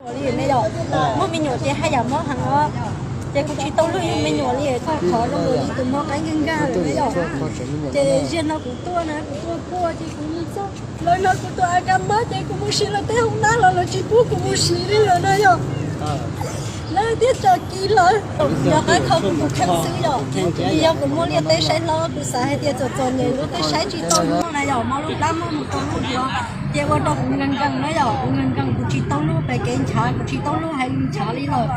Li ne yom, muaj me nyuam ces haj yam mob heev os. Ces kuv tsis tau luag yug me nyuam li, txog qhov zoo li tus mob qaib nkag nkag lawm ne yom. Ces zaum no kuv tuaj na, kuv tuaj kuaj ces kuv mus txog lawv no kuv tus a kas mob ces kuv mus siv lawv tej hoob nab los lawv tsis pub kuv mus siv li lawm na yom. Lawv thiaj tso kiv lawm. Rov qab kho kuv tus kheej xwb yom. Vim yog kuv muaj liaj teb saib hlob, kuv xav hais tias txom txom nyem lub teb saib tsis tau muaj na yom, mob lub plab muaj mus rau lub duav. Ces ua rau kuv nkees nkees na yom, kuv nkees nkees kuv tsis tau luag pem kev ntshav, kuv tsis tau luag hais lus ntshav li lawm.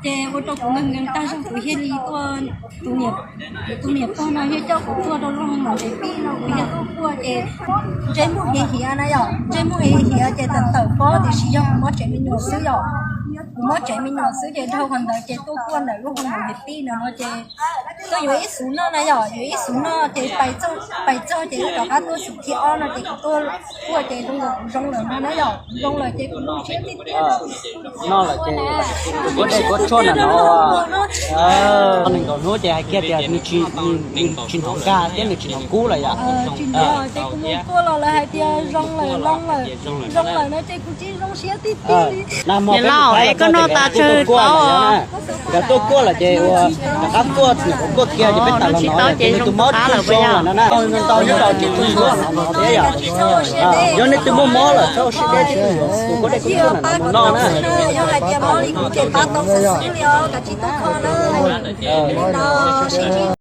Ces ua rau kuv nkees nkees tag zog kuv thiaj li tuaj, tus niam, tus niam pog no thiaj coj kuv tuaj rau lub hoo maum tes pib no kuv thiaj tuaj kuaj ces ntsej muag hiav hiav na yom, ntsej muag hiav hiav ces tawm tawm pob tiam sis yog kuv mob tsev me nyuam xwb yom. Kuv mob tsev me nyuam xwb ces dhau qhov ntawd ces tuaj kuaj ntawm lub hoo maum tes pib no no ces tuaj yuav ib xub noj na yom, yuav ib xub noj ces pais txog ces wb rov qab tuaj xub thib ob no ces kuv tuaj kuaj ces zoo lawm, kuv zoo lawm no na yom, kuv zoo lawm ces kuv zoo siab tiag tiag. Noj lawm ces kuv kuaj dej kuaj tshuaj na no. Nees nkaum hnub ces hais kiag tias nws tsis, nws tsis hnov nkag thiab nws tsis hnov kub lawm yom. Tsis hnov ces kuv mus kuaj los lawv hais tias zoo lawm, zoo lawm, zoo lawm no ces kuv tsis zoo siab tiag tiag li. Niam laus es koj noj tas tsawg tau? Nkawd tuaj kuaj lawm ces ua rov qab kuaj, kuaj kiag ces peb tas los no ces nws tus mob tsis zoo lawm no na. Ntau ntau nyob rau ces tus mob no thiab yom. Yog nej twg muaj mob lawm txhob ua siab deb, tus kuaj dej kuaj tshuaj na no na.